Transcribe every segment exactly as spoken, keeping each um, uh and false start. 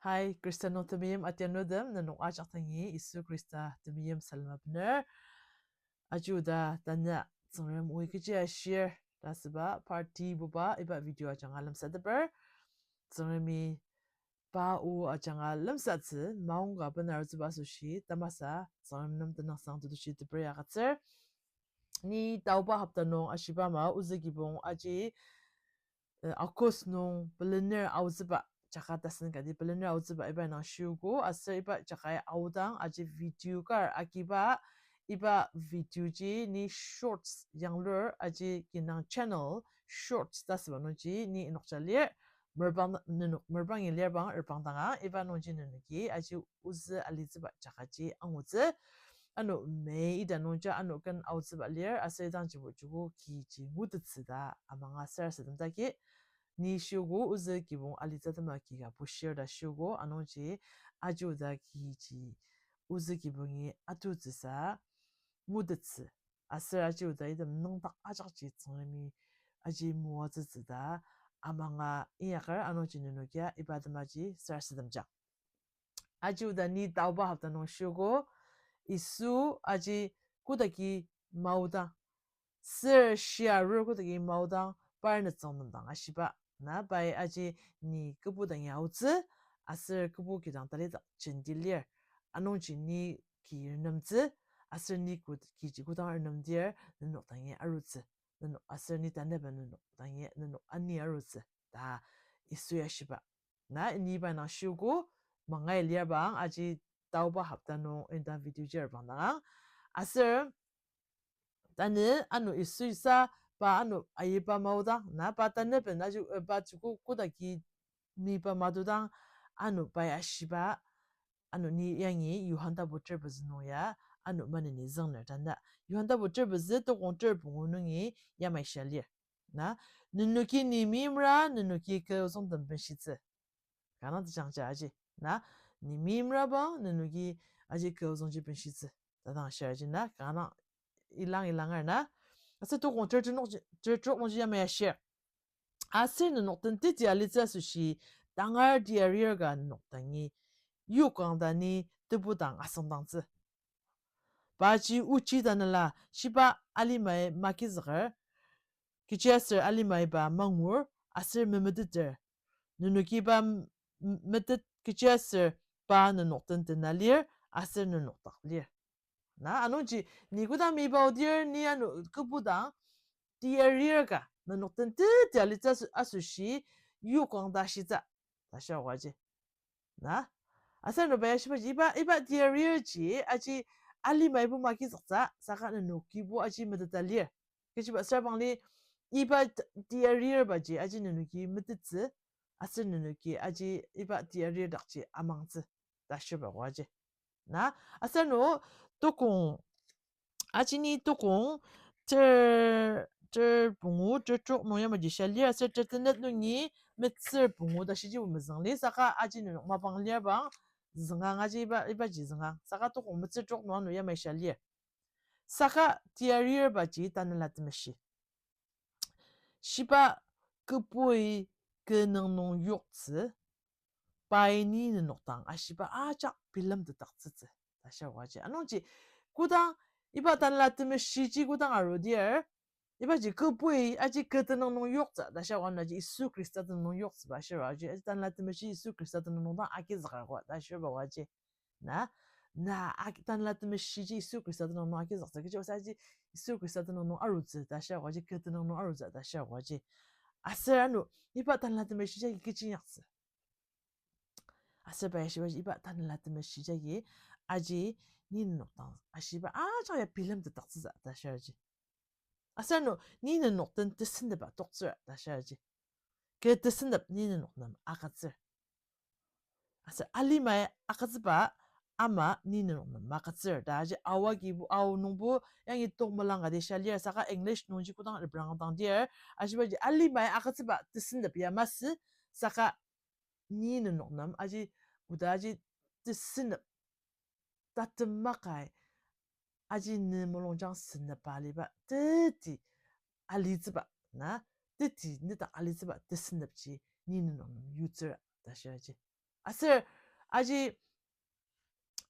Hi, Khrista nung temeim atianutem, nenok ajak dangi Yisu Khrista temeim salem abener. Aji oda tanü Tsüngrem oi kechi ashir ta asüba part ibuba iba video ajanga lemsateper. Tsüngremi pa o ajanga lemsatsü maongka benarutsüba asoshi tamasa Tsüngrem nem tenüngsang tetushi teper agütsür. Ni taoba hopta nung ashiba ama ozü kibong aji, eh, August nung pelener aotsüba jaka tasen kati pelener aotsüba iba nung shiogo aser iba jakai aodang aji video kar agiba iba video ji ni shorts yanglur aji kinang channel shorts ta asüba nungji ni inokja lir, merbang nenok merbangi lirbang erbang danga iba nungji nenoki aji ozü alitsüba jakaji angutsü. Ano May ita nungja ano ken aotsüba lir aser idangjibo joko kiji ngutettsü ta amanga sarasadem dagi. Ni shiogo ozü kibong alitsü atema ki ka bushir ta shiogo anungji aji oda kiji ozü kibongi atutsüsa ngutettsü. Aser aji oda item nüngdak ajakji Tsüngremi aji moatsütsü ta amanga inyaker anungji nenokia iba atemaji sarasademjang. Aji oda ni taoba hopta nung shiogo, Yisu aji kodaki maodang, ser shia arur kodaki maodang par nütsüng nem dang ashiba. Na pai aji ni kübu dangi aotsü, aser kübu kidang talidak jenti lir. Anungji ni ki renemtsü, aser ni kut- kiji kodang renemdir nenok dangi arutsü. Nenok aser ni tanüba nenok dangi nenok ani arutsü ta Yisu ya shiba. Na, ni iba nung shiogo, mangai liabang, aji taoba hopta nung indang video ji erbang dangang. Aser, tanü ano Yisu isa pa ano ayiba maodang, na pa tanü ben aji, eh, pa joko kodaki miba madodang, ano pai ashiba, ano ni yangi Yohan tapu ter pezü nung ya, ano maneni züngner tanü. Yohan tapu ter pezü tokong ter pungu nungi yamai shia lir. Na, nenoki ni meimra, nenoki kü ozüngtem benshitsü. Kanga tejangja aji. Na, ni meimrabang, nenoki aji kü ozüngji benshitsü ta dang shir aji na, kanga ilang ilanger na. Aser tokong ter trok nungji, ter trok nungji yamai ashir. Aser nenok den teti alitsü asoshi, tangar tiarirka nenok dangi, yokang ta ni tebu dang asüngdangtsü. Paji ochi tanela, shiba alimai makizüker, kechiaser alimai pa mangur, aser memeteter. Nenoki pa m- metet kechiaser pa nenok den tena lir, aser nenok dak lir. Na, anungji, ni kodang miba aodir, ni ano kübu dang, tiarirka, nenok den teti alitsü aso- asoshi, yokang ta shitsü, ta shia oaji. Na, aser ano pai ashibaji, iba, iba tiarirji, aji alimaibo makizüktsü, saka nenokibo aji meteta lir. Kechiba sür bangli, iba t- tiarirbaji, aji nenoki metettsü, aser nenoki aji iba tiarir dakji amangtsü, ta shiba oaji. Na, aser ano tokong, aji ni tokong, ter, ter pungu, ter trok nung yamaji shia lir, aser ter tenet nungi metsür pungu ta shijibo mezüng lir, saka aji nenok mapang liabang, züngang aji iba, ibaji züngang, saka tokong metsür trok nung ano yamai shia lir. Saka tiarirbaji Tanela Temeshi. Shiba kübui kü nung nung yoktsü, pai ni nenok dang ashiba ajak bilemtetdaktsütsü, ta shia oaji. Anungji, kodang iba Tanela Temeshiji kodang arudir, ibaji kübui aji kü tenüng nung yoktsü, ta shia oa naji Yisu Khrista tenüng nung yoktsüba shia oaji, aji Tanela Temeshi Yisu Khrista tenüng nung dang agizüker oa, ta shiba oaji. Na, na, ag- Tanela Temeshiji Yisu Khrista tenüng nung agizüktsü, kechiaser aji Yisu Khrista tenüng nung arutsü, ta shia oaji, kü tenüng nung arutsü, ta shia oaji. Aser ano, iba Tanela Temeshi jagi kechi inyaktsü. Aser pai ashibaji iba Tanela Temeshi jagi aji ni nenok dang ashiba ajak ya bilemtetdaktsütsü ta shia oaji. Aser ano ni nenok den tesendeba toktsür ta shia oaji. Kü tesendep ni nenok nem agütsür. Aser alimai agütsüba ama ni nenok nem magütsür ta aji aoa kibu ao nungbo yangi tokmelang kati shia lir saka English nungji kodang reprang dang dir. Ashibaji alimai agütsüba tesendep ya masü saka ni nenok nem aji oda aji tesendep tatemakai aji ne mulungjang sendep aliba teti alitsüba na, teti nedak alitsüba tesendepji ni nenok nem yutsür ta shia oaji. Aser aji,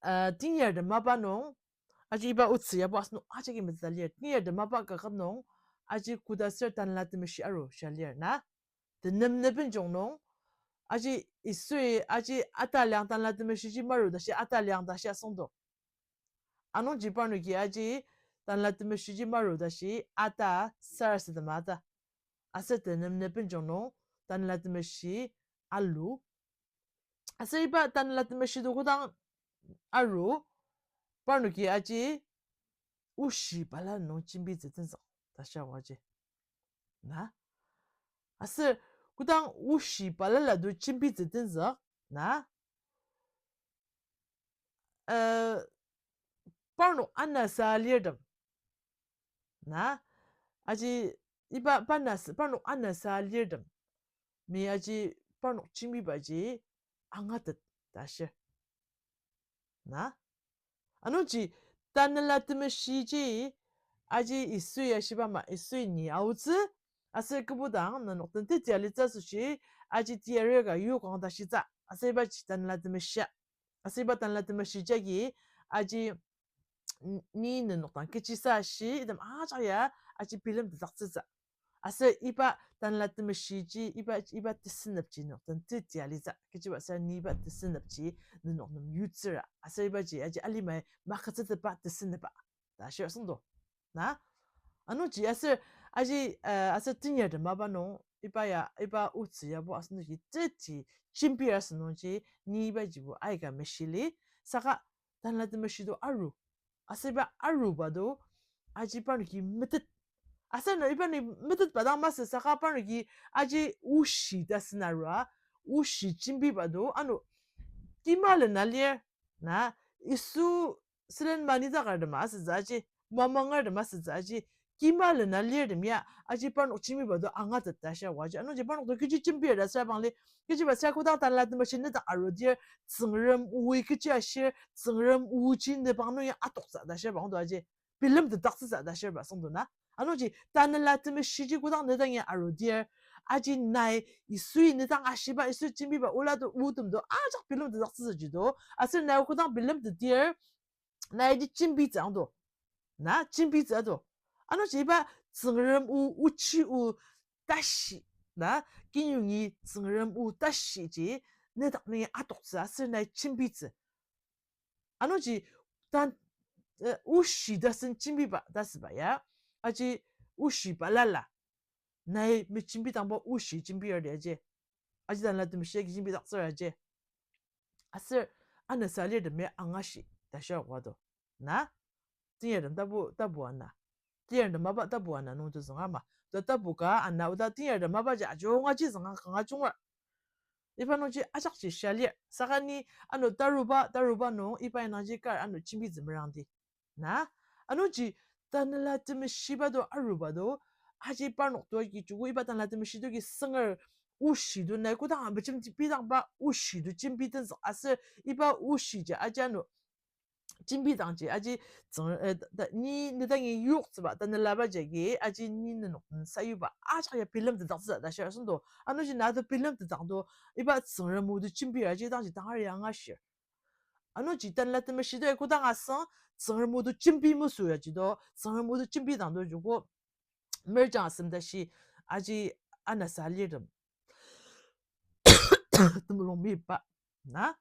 uh, tenyartem mapa nung, aji iba otsü yabo asenok ajaki metsü lir. Tenyartem mapa kaket nung, aji koda ser Tanela Temeshi aru shia lir na. Tenem ne benjong nung, aji Yisui, aji ataliang Tanela Temeshiji maru ta shi ataliang ta shi asüngdo. Anungji parnoki aji Tanela Temeshiji maru ta shi ata sarasadema ata. Aser tenem ne benjong nung Tanela Temeshi alu. Aser iba Tanela Temeshi to kodang aru, parnoki aji oshi balala nung jembitsü tenzük ta shia aji. Na? Aser kodang oshi balala to jembitsü tenzük, na? Eh, parnok anasa lirtem. Na? Aji iba panas-, parnok anasa lirtem. Mi aji parnok jembibaji angatet ta shir. Na? Anungji Tanela Temeshiji aji Yisui ashiba ama Yisui ni aotsü, aser kibudang nenok den teti alitsü asoshi, aji teyari ka yokang ta shitsü, aser ibaji Tanela Temeshi. Aser iba Tanela Temeshi jagi aji n-, ni nenok dang kechisa shi, item ajak ya aji bilemtetdaktsütsü. Aser iba Tanela Temeshiji, iba, iba tesünepji nenok den teti alitsü. Kechiba aser ni iba tesünepji nenok nem yutsüra. Aser ibaji aji alimai makütsütetba tesünepba ta shir asüngdo. Na? Anungji aser aji, eh, aser tenyartem mapa nung iba ya, iba otsü yabo asenoki teti jembir asünungji ni ibajibo aika meshili. Saka Tanela Temeshi to aru. Aser iba aruba to aji parnoki metet. Aser na iba ni metetba dang masü saka parnoki aji oshi ta sena arua, oshi jembiba to ano kima lena lir, na, Yisu sülen manidakertem asütsü aji, mamangertem asütsü aji, kima lena lirtem ya aji parnok jembiba to angatet ta shia aji. Anungji parnok to kechi jembir ta süra bangli, kechiba süra kodang Tanela Temeshi nedak arudir, Tsüngrem oi kechi ashir, Tsüngrem oji ne pang nung ya atoktsü ta shir bang to aji. Bilemtetdaktsütsü ta shir ba asüngdo na. Anungji Tanela Temeshiji kodang ne dang ya arudir, aji nai Yisui ne dang ashiba, Yisui jembiba ola to otem to ajak bilemtetdaktsütsüji to. Aser nai kodang bilemtetdir, nai ji jembitsü ang to. Na, jembitsü to. Anungji iba Tsüngrem o, ochi o tashi, na, kinyungi Tsüngrem o tashiji, nedak nungi atoktsü aser nai jembitsü. Anungji tan, eh, oshi tasen jembiba ta süba ya, aji oshi balala. Nai mejembidangba oshi jembir di aji. Aji Tanela Temeshi agi jembidaktsür aji. Aser anasa lirtemi angashi ta shia ato. Na? Tenyartem tapu, tapu ana. Tenyartem mapa tapu ana nungji zünga ma. Ta tapu ka ana oda tenyartem mapaji ajunga ji zünga kanga junga. Iba nungji ajakji shia lir. Saka ni ano taruba, taruba nung iba indangji kar ano jembitsü merangdi. Na? Anungji Tanela Temeshiba to aruba to, aji parnok to agi joko iba Tanela Temeshi to agi senger oshi to nai kodang abejemti bidangba oshi to jembi tenzük aser iba oshiji aji ano jembidangji aji tsüng, eh, ta, ni, ni dangi yoktsüba, Tanelaba jagi, aji ni nenok den sayuba, ajak ya bilemtetdaktsütsü ta shia asüngdo. Anungji na to bilemtetdang to, iba Tsüngrem o to jembi aji dangji tangar ya angashir. Anungji Tanela Temeshi to kodang asüng, Tsüngrem o to jembi mesü ya ji to, Tsüngrem o to jembidang to joko, merjang asem tashi, aji anasa lirtem temulung miba. Na?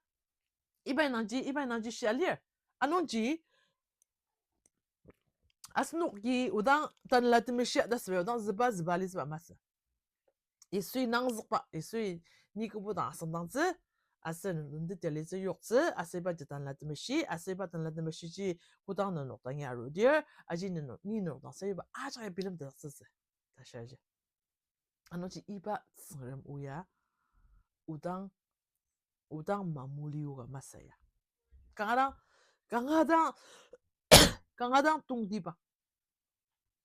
Iba indangji, iba indangji shia lir. Anungji, asenoki odang Tanela Temeshi ta süba odang züba züba litsüba masü. Yisui nangzükba, Yisui ni kübok dang asüngdangtsü, aser nenok den teti alitsü yoktsü, aser ibaji Tanela Temeshi, aser iba Tanela Temeshi ji kodang nenok dangi arudir, aji nenok, ni nenok dang sayuba ajak ya bilemtetdaktsütsü ta shia ji. Anungji iba Tsüngrem o ya, odang, odang mamuli oka masü ya. Kanga dang, kanga dang, kanga dang tongtibang.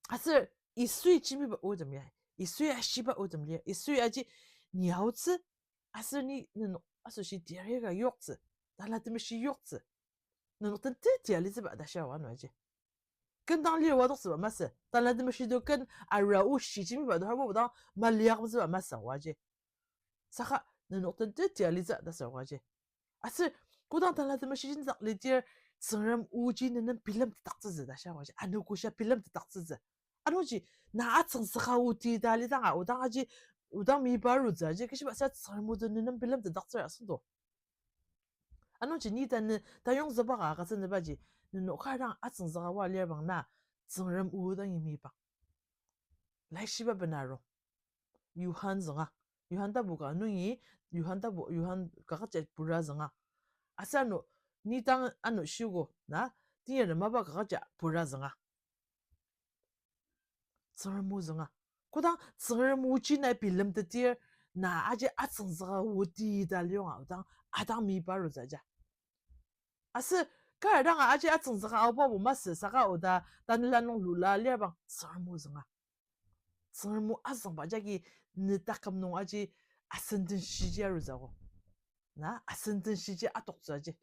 Aser Yisui jembiba otem ya, Yisui ashiba otem lir, Yisui aji ni aotsü, aser ni nenok asoshi teyari ka yoktsü, Tanela Temeshi yoktsü. Nenok den teti alitsüba ta shia ano aji. Ken dang lir oa toktsüba masü, Tanela Temeshi to ken ara oshi jembiba to harbo dang maliak mzüba masü oa ji. Saka nenok den teti alitsü ta sür oa ji. Aser kodang Tanela Temeshi ji nedak lidir, Tsüngrem oji nenem bilemtetdaktsütsü ta shia aji, ano koshia bilemtetdaktsütsü. Anungji, na atsüngsaka oti ta lidanga, odang aji, odang miba arutsü aji, kechiba sa Tsüngrem o to nenem bilemtetdaktsür asüngdo. Anungji ni tanü tayongzüba ka agütsü nübaji, nenok kar dang atsüngsaka wa lir bang na, Tsüngrem o dangi miba. Laishiba bena arung. Johan zünga. Johan tapu ka nungi, Johan tapu, Johan kakaja pura zünga. Aser ano, ni tang ano shiogo, na, tenyar mapa kakaja pura zünga. Tsüngrem o zünga. Kodang Tsüngrem oji na bilemtetdir, na aji atsüngsaka oti ta liyonga, odang, adang miba arutsü aja. Aser, kar danga aji atsüngsaka aobabo masü saka oda Tanela nung lula lir bang Tsüngrem o zünga. Tsüngrem o azüngba jagi ne taküm nung aji asen den shiji arutsüogo. Na, asen den shiji atoktsü aji.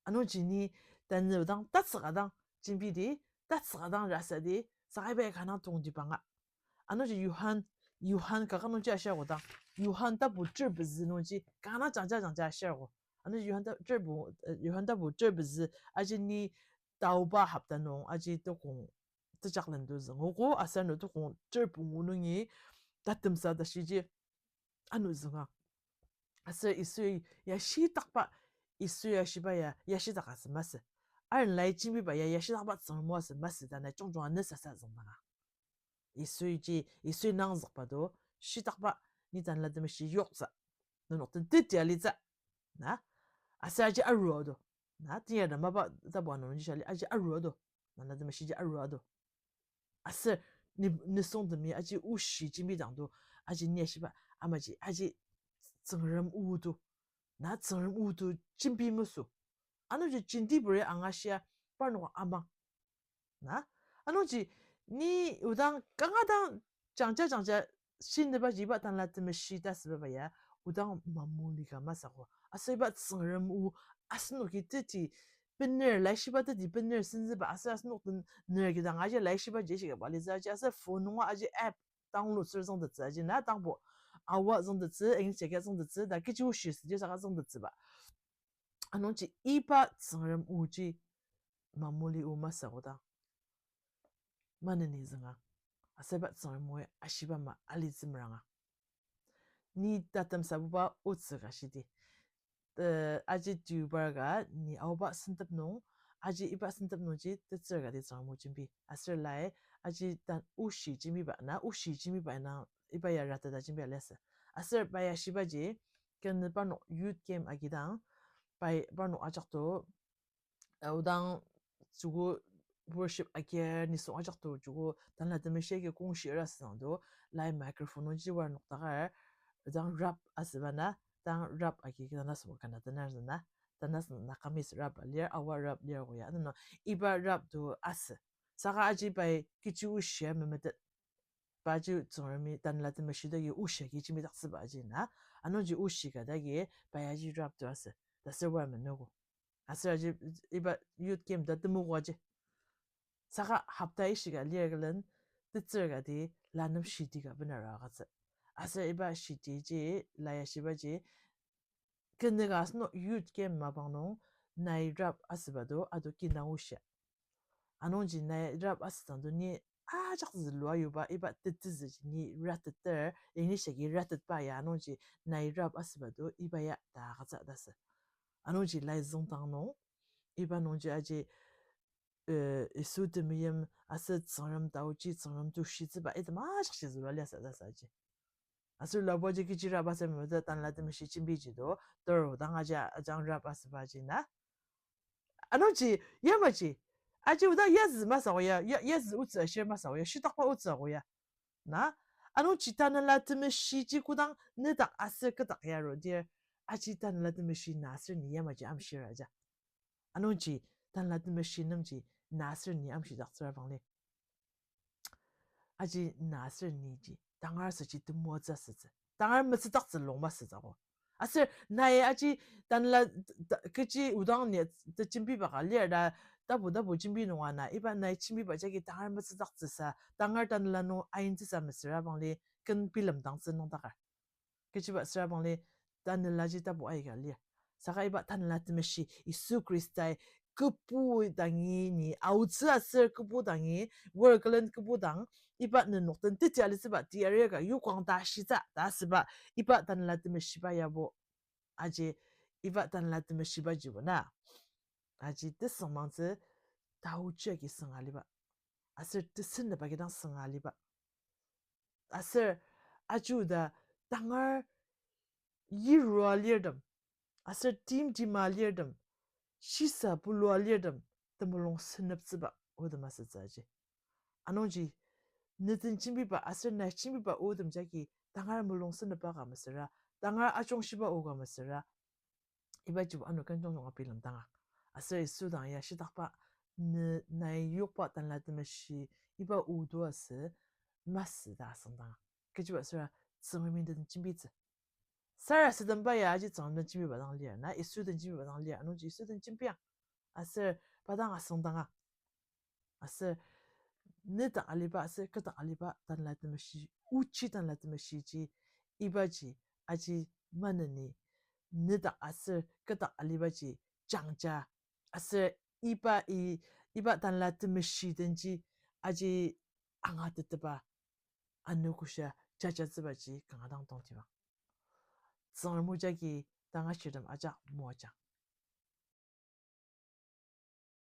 Anungji ni tanü odang tatsüka dang jembidi, tatsüka dang rasadi, saka iba ya kanga tongtibanga. Anungji Johan, Johan kaka nungji ashiago dang, Johan tapu ter pezü nungji kanga jangja jangja ashiago. Anungji Johan ta-, ter pu-, eh, Johan tapu ter pezü aji ni taoba hopta nung aji tokong tejaklen to züngogo, aser ano tokong ter pungu nungi tatemsa ta shiji ano zünga. Aser Yisui yashitakba, Yisui yashiba ya yashitak asü masü. Arenlai jembiba ya yashitakba Tsüngrem o asü masü ta nai jungjunga ne sasa züngdanga. Yisuiji, Yisui nangzükba to, shitakba, ni Tanela Temeshi yoktsü. Nenok den teti alitsü. Na, aser aji arua to. Na, tenyar mapa tapu nungji shia li, aji arua to. Tanela Temeshiji arua to. Aser ni, nisungtemi aji oshi jembidang to, aji ni ashiba, amaji, aji Tsüngrem o to. Na Tsüngrem o to jembi mesü. Anungji jenti buri angashia parnok amang. Na, anungji ni odang kanga dang jangja jangja shinübaji iba Tanela Temeshi ta asüba ya, odang mamuli ka masü ko. Aser iba Tsüngrem o asenoki teti bener, laishiba teti bener senzüba aser asenok den ner kidang aji laishibaji shikaba litsü aji aser phone nunga aji app download sür züngtettsü aji na dangbo awa züngtettsü, English jagi züngtettsü, ta kechi oshi südi saka züngtettsüba. Anungji iba Tsüngrem oji mamuli o masü kodang maneni zünga. Aser iba Tsüngrem oi ashiba ama alitsü meranga. Ni tatemsabuba otsü ka shidi. Eh, aji tubar ka ni aoba sentep nung, aji iba sentep nungji tetsür kati Tsüngrem o jembi. Aser lai, aji tan oshi jembiba na, oshi jembiba na, iba ya rateta jembi aliasü. Aser pa ya shibaji, kena parnok youth camp agidang, pai parnok ajak to, eh, odang joko worship agir nisung ajak to joko Tanela Temeshi agi kongshi era südang to, lai microphone nungji war nokdakar, odang rap asüba na, dang rap agi kidang na sübo kana tanur züna, tanasü Nagamese rap lir, awa rap lir koya. Ano iba rap to asü. Saka aji pai kechi oshia memetet. Paji Tsüngremi Tanela Temeshi dagi oshi agi jembidaktsüba aji na. Anungji oshi ka dagi pai aji rap to asü. Taser war menogo. Aser aji iba youth camp ta temogo aji. Saka hopta ishika lir külen tetsür kati lanem shidi ka benara agütsü. Aser iba shidiji la ya shibaji kenüka asenok youth camp mapang nung nai rap asüba to ato kinang oshia. Anungji nai rap asüdang to ni ajak zülua yuba iba tetezüji ni rateter, English agi ratetba ya anungji nai rap asüba to iba ya ta agütsü ta sü. Anungji lai züngdang nung, iba nungji aji, eh, Yisu temeim aser Tsüngrem taoji Tsüngrem tushitsüba item ajak shi zülua liasü ta sü aji. Aser laboji kechi rap asü mete Tanela Temeshi jembiji to, toro dang aji ajang rap asübaji na. Anungji, yamaji, aji oda yazü masü ko ya, ya, yazü otsü ashir masü ko ya, shitakba otsü ko ya. Na, anungji Tanela Temeshiji kodang nedak aser kedak yarudir, aji Tanela Temeshi na aser ni yamaji amshir aja. Anungji Tanela Temeshi nemji na aser ni amshidaktsüra bangli. Aji na aser niji tangar süji temoatsü asütsü. Tangar metsüdaktsü long masütsü ko. Aser nai aji Tanela t-, t-, kechi odang ni tejembiba ka lir ta, tapu tapu jembi nunga na, iba nai jembiba jagi tangar metsüdaktsüsa, tangar Tanela nung aintsüsa mesüra bangli ken bilemdangtsü nüngdakar. Kechiba süra bangli Tanelaji tapu aika lir. Saka iba Tanela Temeshi Yisu Khristai kübu dangi ni aotsü aser kübu dangi, wer külen kübu dang, iba nenok den teti alitsüba teyari ka yokang ta shitsü ta asüba, iba Tanela Temeshiba yabo. Aji, iba Tanela Temeshibajibo na, aji tesüngmangtsü taochi agi sünga aliba, aser tesünep agi dang sünga aliba, aser ajuda tangar yirua lirtem, aser timtima lirtem, shisa pulua lirtem, temulung süneptsüba otem asütsü aji. Anungji, ne den jembiba aser nai jembiba otem jagi tangar mulung sünepba ka mesüra, tangar ajungshiba o ka mesüra, ibajibo ano kenjong jong abilemdanga. Aser Yisu dang ya shitakba, ne nai yokba Tanela Temeshi iba o to asü masü ta asüngdanga. Kechiba süra Tsüngremi den jembitsü. Sarasademba ya aji Tsüngrem den jembiba dang lir, na Yisu den jembiba dang lir, anungji Yisu den jembiang. Aser pa dang asüngdanga. Aser nedak aliba aser kedak aliba Tanela Temeshi, ochi Tanela Temeshiji, ibaji aji maneni nedak aser kedak alibaji jangja, aser iba i, iba Tanela Temeshi denji aji angatetba anogoshia jajatsübaji kanga dang tongtibang. Tsüngrem o jagi tanga shirtem ajak moajang.